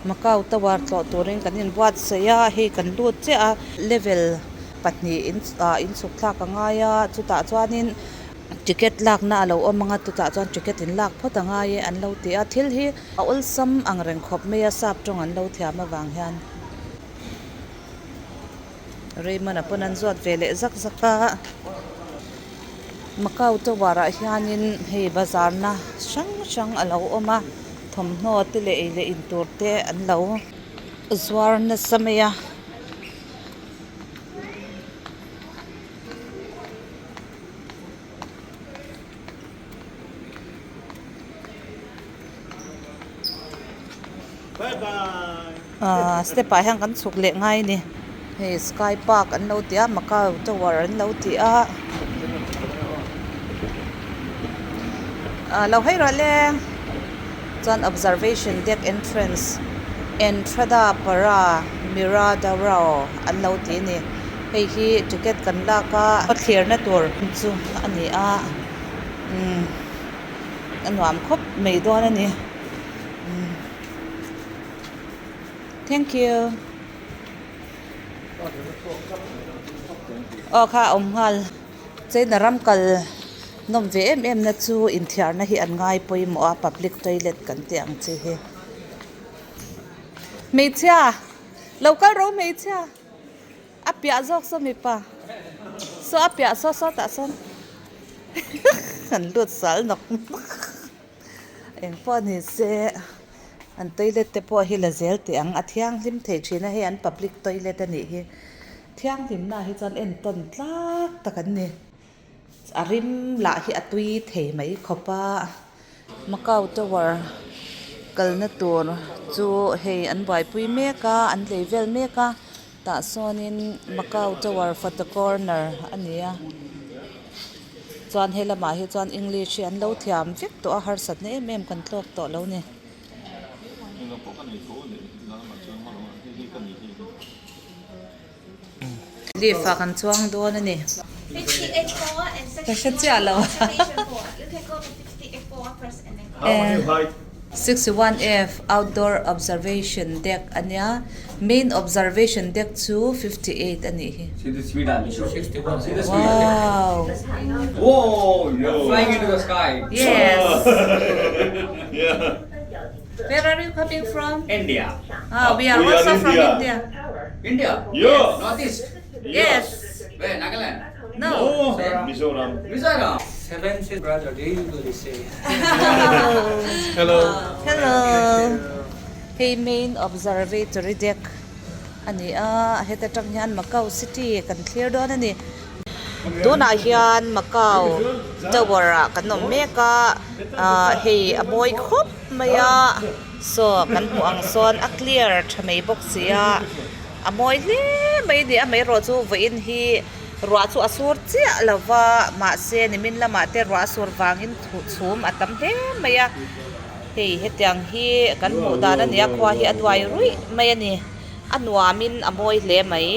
Macau Tower tlawh turin kan inbuatsaih a, hei kan lut chiah a, level pahnih in ah inchhuk thlak a ngai a, chutah chuanin ticket lakna a lo awm ang a, chutah chuan ticket in lak phawt a ngai e an lo ti a, thil hi a awlsam ang reng khawp mai a, sap tawng an lo thiam avang hian. Raymond-a pawn an zawt ve leh zak zak a, Macau Tower ah hianin hei bazar na hrang hrang a lo awm a, thawmhnaw te leh ei leh in tur te an lo zuar nasa mai a. Ahh step ah hian kan chhuk leh ngai a ni hei sky park an lo ti a macau tower an lo ti a ah lo hawi rawh le chuan observation deck entrance entrada para miradoro an lo ti a ni hei hi ticket kan lak a thlirna tur chu a ni a umm a nuam khawp mai dawn a ni umm thank you aw kha a awm nghal china ram kal nawm ve em em na chu inthiarna hi an ngai pawimawh a public toilet kan tih ang chi hi hmeichhia lo kal ro hmeichhia. A piah zawk saw mipa saw a piah saw saw tah sawn an lut sal nawk nawk eng pawh ni se an toilet te pawh hi la zel teh ang a thianghlim thei thin a hei an public toilet a nih hi thianghlimna ah hi chuan entawn tlak tak an ni a rim lah hi a tui thei mai khawp a Macau Tower kalna tur chu hei an buaipui mek a an lei vel mek a. Tah sawnin Macau Tower photo corner a ni a chuan he lamah hi chuan English hi an lo thiam vek tawh a harsatna em em kan tlawk tawh lo ni. Lift ah kan chuang dawn a ni. Ka hre chiah lo. 61F Outdoor Observation Deck a nia, Main Observation Deck chu 58 a nih hi. Wow! Yes! Where are you coming from? India. Ah, we are also from India. India? Yes. Northeast? Yes. Where? Nagaland? No. Mizoram. Mizoram. Seven sisters brother, they usually say. Hello. Hello. Hei main observatory deck a ni a, heta tang hian Macau city kan thlir dawn a ni. Tunah hian Macau tower ah kan awm mek a, ah hei a mawi khawp mai a, saw kan hmuh ang sawn a clear tha mai bawk si a, a mawi hle mai a ni. Amaherawhchu chu vawiin hi. Ruah chu a sur chiah lo va, mahse nimin lamah te ruah a sur vangin chhum a tam hle mai a, hei hetiang hi kan hmuh dan a ni a, khua hi a duai ruih mai a ni, a nuamin a mawi hle mai.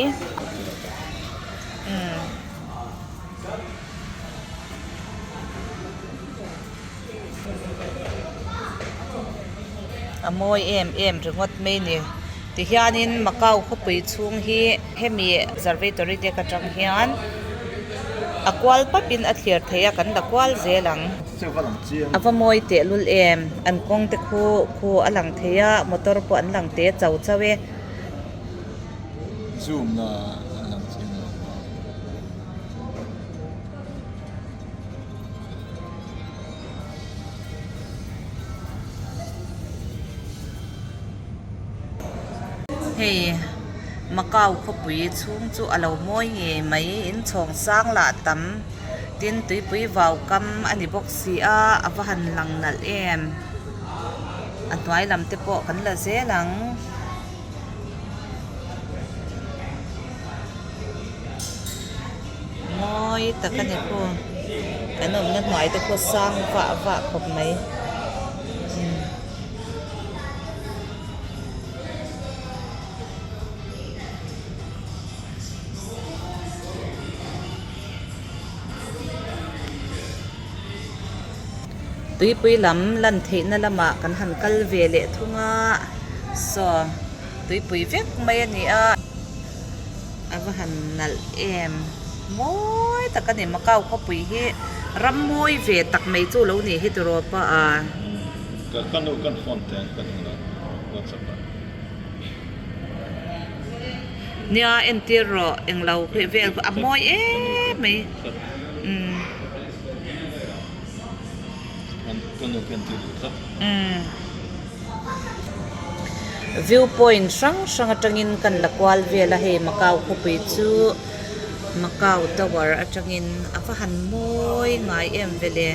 Umm. A mawi em em ringawt mai a ni. Tihianin Macau khawpui chhung hi hemi observatory deck atang hian a kual papin a thlir thei a kan la kual zel ang. A va mawi tehlul em an kawng te khu khu a lang thei a motor pawh an lang te chau chau e. Zoom na a lang chiang lo. Hei Macau khawpui chhung chu a lo mawi ngei mai inchhawng sang lah tam tin tuipui vau kam a ni bawk si a a va han lang nalh em a hnuai lam te pawh kan la zel ang. Mawi tak a ni khu kan awmna hnuai te pawh sang vah vah khawp mai. Tuipui lam lan theihna lamah kan han kal ve leh thung a. Saw tuipui vek mai a ni a. A va han nalh em mawi tak a ni Macau khawpui hi ram mawi ve tak mai chu lo nih hi tiraw pa a. Ka nu kan phone te ka nu la whatsapp ah. Nia entir rawh englo khawi vel a mawi em mai umm. Ka nu ka entir duh tlat. Umm. View point hrang hrang atangin kan la kual vel a hei Macau khawpui chu Macau tower atangin a va han mawi ngai em vele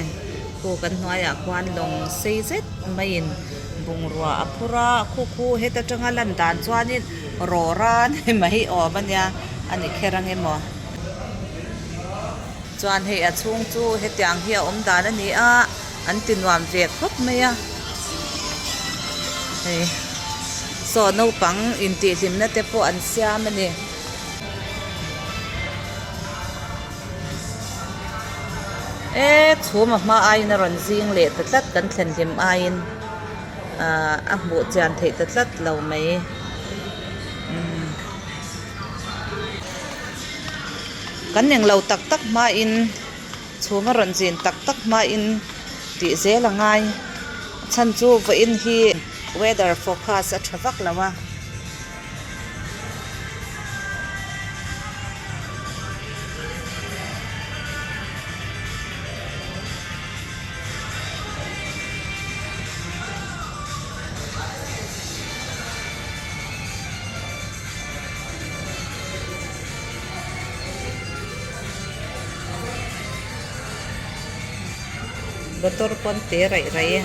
khu kan hnuaiah khuan lawng sei zet maiin bungrua a phur a khu khu heta tanga lan dan chuanin rawra ni mai awm a nia a ni kher ang emaw. Chuan hei a chhung chu hetiang hi a awm dan a ni a an ti nuam ve khawp mai a hei saw naupang intihhlimna te pawh an siam a ni. E chhum a hma aiin a rawn zing leh ta tlat kan thlen hlim aiin ah a hmuh chian theih ta tlat lo mai umm. Kan englo tak tak hmain chhum a rawn zin tak tak hmain tih zel a ngai. A chhan chu vawiin hi weather forecast a tha vak lo a. Motor pawn te raih raih e.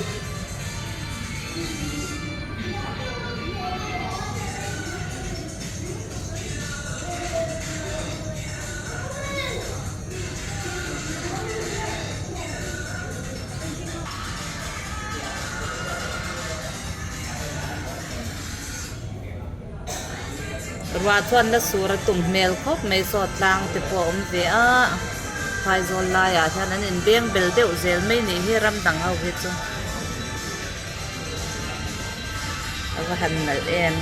Ruah chuan la sur a tum hmel khawp mai saw tlang te pawh a awm ve a phaizawl laiah hian an inbeng bel deuh zel mai nih hi ram dang ho hi chu a va han nalh em.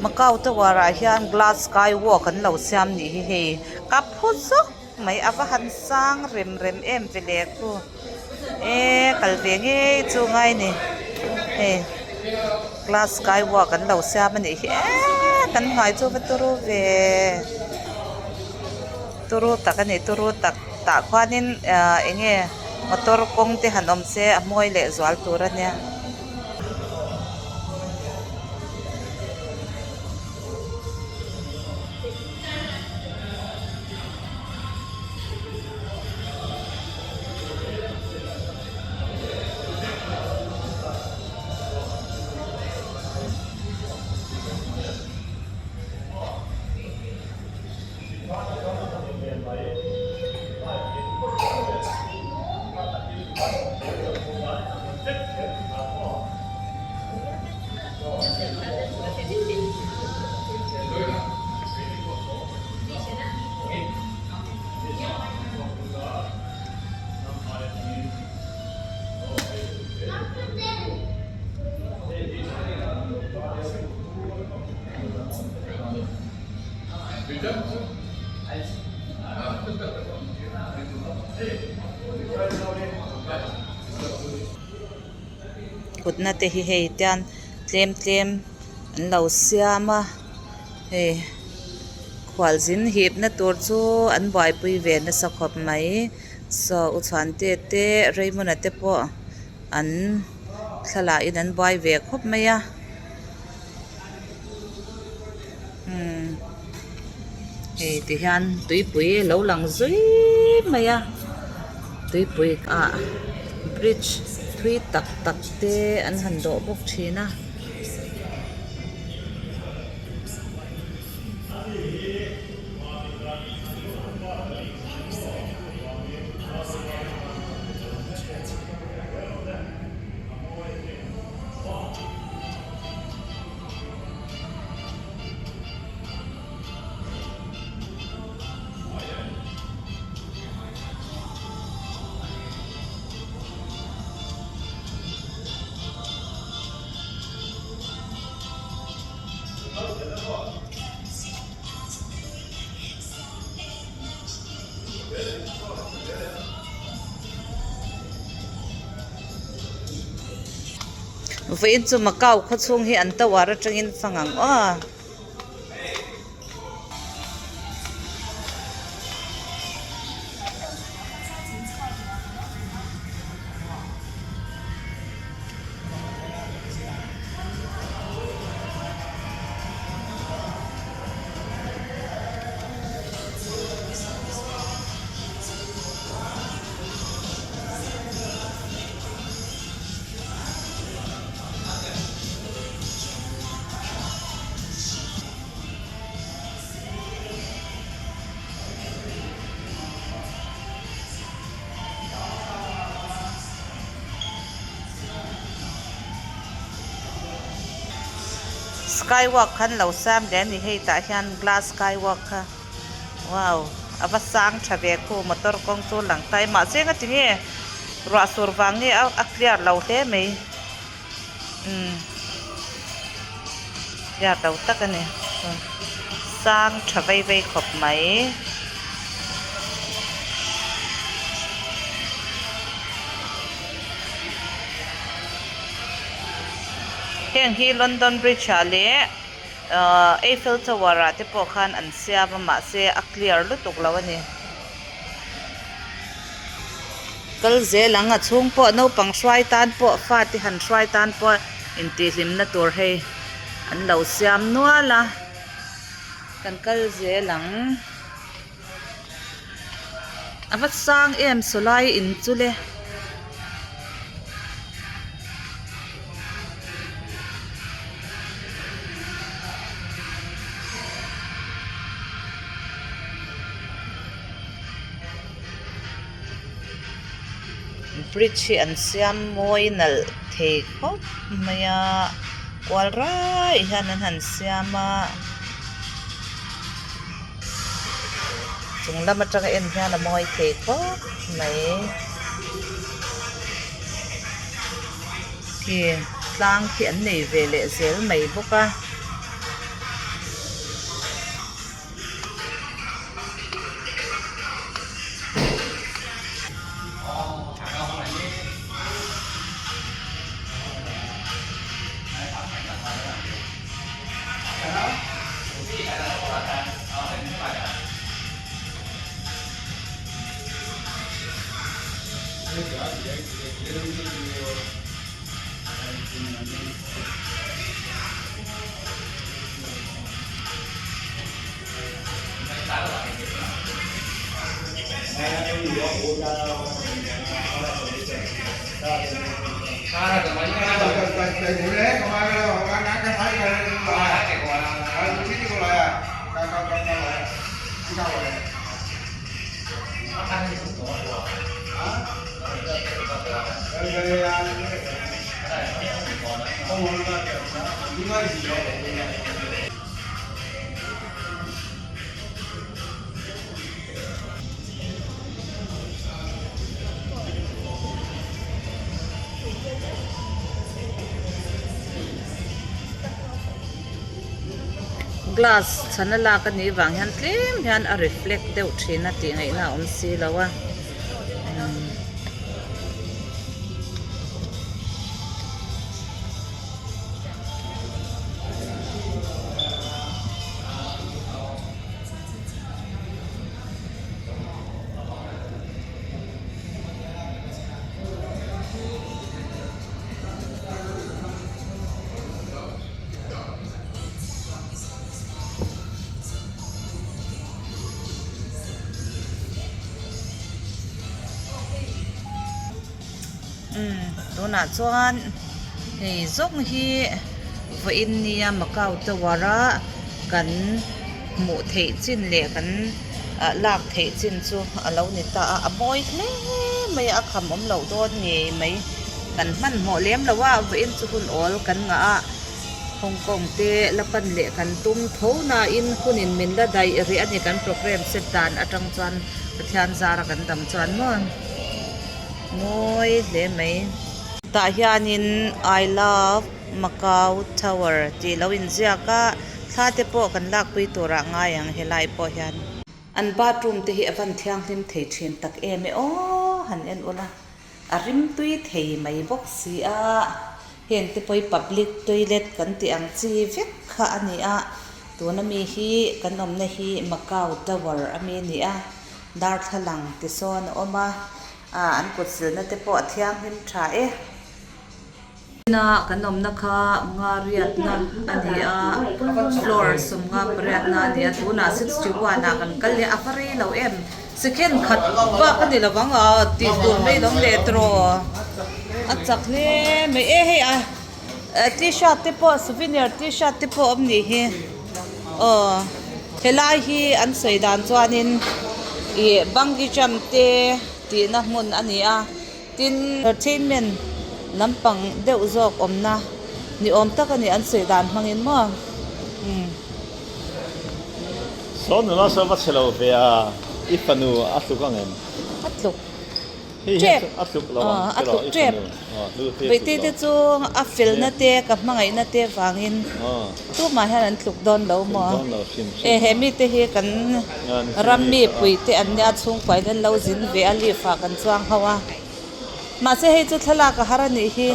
Macau tower ah hian glass sky walk an lo siam nih hi hei ka phu zawk mai a va han sang rem rem em ve leh khu eee kal ve ngei chu ngai ni hei glass sky walk an lo siam a nih hi eee kan hnuai chu va turu ve. Turu tak a ni turu tak tah khuanin ahh eng nge motor kawng te han awm se a hmawi leh zual tur a nia. Thutna te hi hei tian tlem tlem an lo siam a hei khualzin hipna tur chu an buaipui ve nasa khawp mai saw u chhuante te Raymond-a te pawh an thla in an buai ve khawp mai a umm hei ti hian tuipui a lo lang zui mai a tuipui ah bridge thui tak tak te an han dawh bawk thin a. Vawiin chu Macau khaw chhung hi an tower atangin fang ang aw. Skywalk khan lo siam leh a ni hei tah hian glass skywalk kha wow a va sang tha ve khu motor kawng chu lang ta e mahse engati nge ruah sur vang nge a clear lo hle mai umm clear lo tak a ni sang tha vei vei khawp mai. Heng hi London Bridge ah leh ahh Eiffel Tower ah te pawh khan an siam a mahse a clear lutuk lo a ni. Kal zel ang a chhung pawh naupang hruai tan pawh fate han hruai tan pawh intihhlimna tur hei an lo siam nual a kan kal zel ang. A va sang em sawlai in chu le. Bridge hi an siam mawi nalh thei khawp mai a kual raih hian an han siam a. Chung lam atanga en hian a mawi thei khawp mai khi tlang khi an nei ve leh zel mai bawk a. Glass chhana lak a nih vang hian tlem hian a reflect deuh thin a tih ngaihna a awm si lo a. Tunah chuan hei zawng hi vawiin nia Macau Tower a kan hmuh theih chin leh kan lak theih chin chu a lo ni ta a, a mawi hle mai a, a kham awm loh dawn ngei mai. Kan hmanhmawh lem lo a, vawiin chu hun awl kan ngah a. Hong Kong te la pan leh kan tum tho nain hunin min la daih rih a ni kan programme set dan atang chuan Pathian zara kan dam chuan maw mawi hle mai. Tah hianin I love Macau Tower tih lo inziak a, thla te pawh kan lakpui turah ngai ang helai pawh hian. An bathroom te hi a van thianghlim thei thin tak em e aw han en ula. A rimtui thei mai bawk si a, heng te pawh hi public toilet kan tih ang chi vek kha a ni a, tuna mi hi kan awmna hi Macau Tower a mi a ni a, darthlalang ti sawn a awm a, ah an kut silna te pawh a thianghlim tha e. Ina kan awmna kha nga riatna a ni a, floor sawmnga pariatna a ni a, tunah 61 ah kan kal leh a, a va rei lo em? Second khat bak a ni lo vang a, tih tur mai lo awm leh tawh a chak hle mai e hei a t-shirt te pawh souvenir t-shirt te pawh a awm nih hi aw helai hi an sawi dan chuanin ih bungee jump te tihna hmun a ni a. Tin, entertainment lampang deuh zawk awmna ni awm tak a ni an sawi dan hmangin maw? Umm. Saw nula saw va chhe lo ve a, i fanu a tluk ang em? A tluk Hei hian a tluk lo ang a tluk tep. Vaihte te chu a felna te ka hmangaihna te vangin tumah hian an tluk dawn lo maw? E he mite hi kan ram mi puite an nia chhungkuain an lo zin ve a leaf ah kan chuang ho a mahse hei chu thlalak a har a nih hi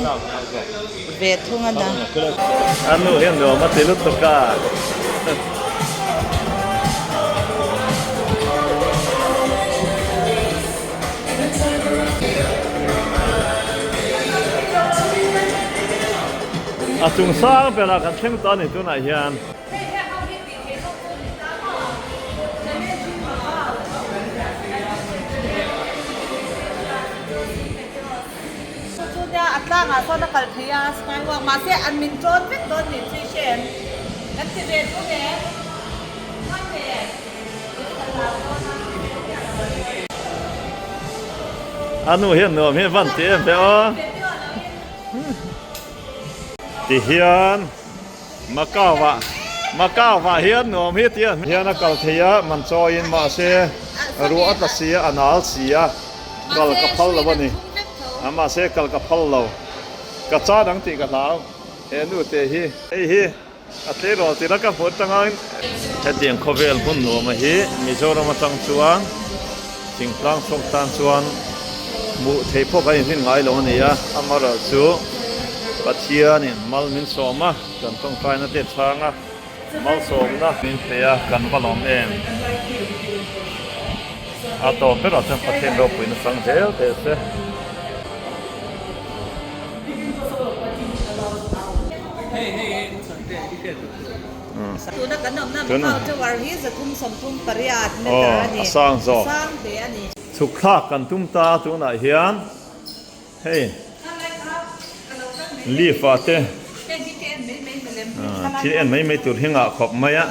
ve thung a na. A nu hian nuam a ti lutuk a. A chung sang berah kan thleng tawh a ni tunah hian. Chunia a tlangah sawn a kal thei a skywalk mahse an min tawn vek dawn ni chu i hre em? Kan ti ve thung e. A nu hian nuam hi van ti em ve aw. Ti hian Macau ah Macau ah hian nuam hi ti a hian a kal thei a man chawiin mahse ruah a tla si a a nal si a kal ka phal lo a ni a mahse kal ka phal lo ka chan ang tih ka hlau he nu te hi hei hi a tleirawl tir a ka hmuh atangin hetiang khawvel hmun nuam a hi Mizoram atang chuan thingtlang chhuak tan chuan hmuh theih pawh kan inhrin ngai lo a ni a, amaherawh chu Pathianin mal min sawm a, kan tawngtaina te chhang a, malsawmna min pe a, kan va lawm em? A tawp berah chuan Pathian ropuina chang zel teh se. Tuna kan awmna Macau Tower hi 338 meter a ni. A sang zawk. A sang hle a ni. Chhuk thlak kan tum ta tunah hian hei leaf ah te thil en mai mai tur hi ngah khawp mai a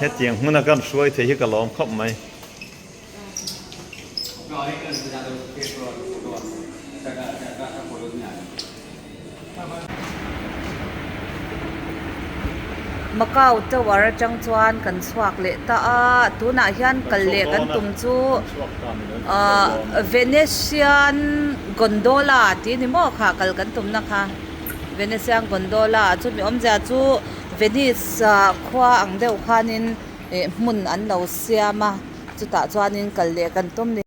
hetiang hmuna kan hruai thei hi ka lawm khawp mai. Macau Tower atang chuan kan chhuak leh ta a, tunah hian kal leh kan tum chu ahh Venetian Gondola tih ni maw kha kal kan tumna kha Venetian Gondola chumi awmzia chu Venice ah khua ang deuh khanin ih hmun an lo siam a chutah chuanin kal leh kan tum ni.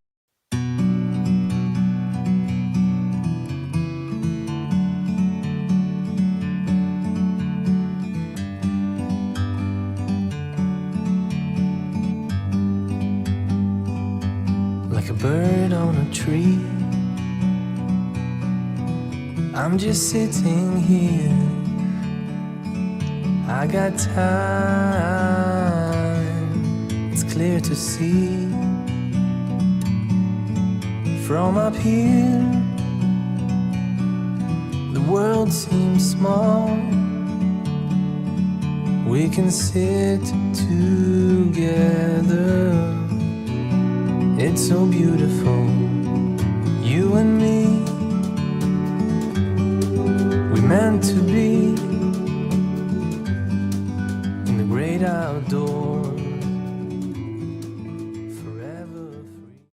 Like a bird on a tree I'm just sitting here I got time It's clear to see From up here. world seems small. We can sit together. It's so beautiful, you and me. We meant to be in the great outdoors.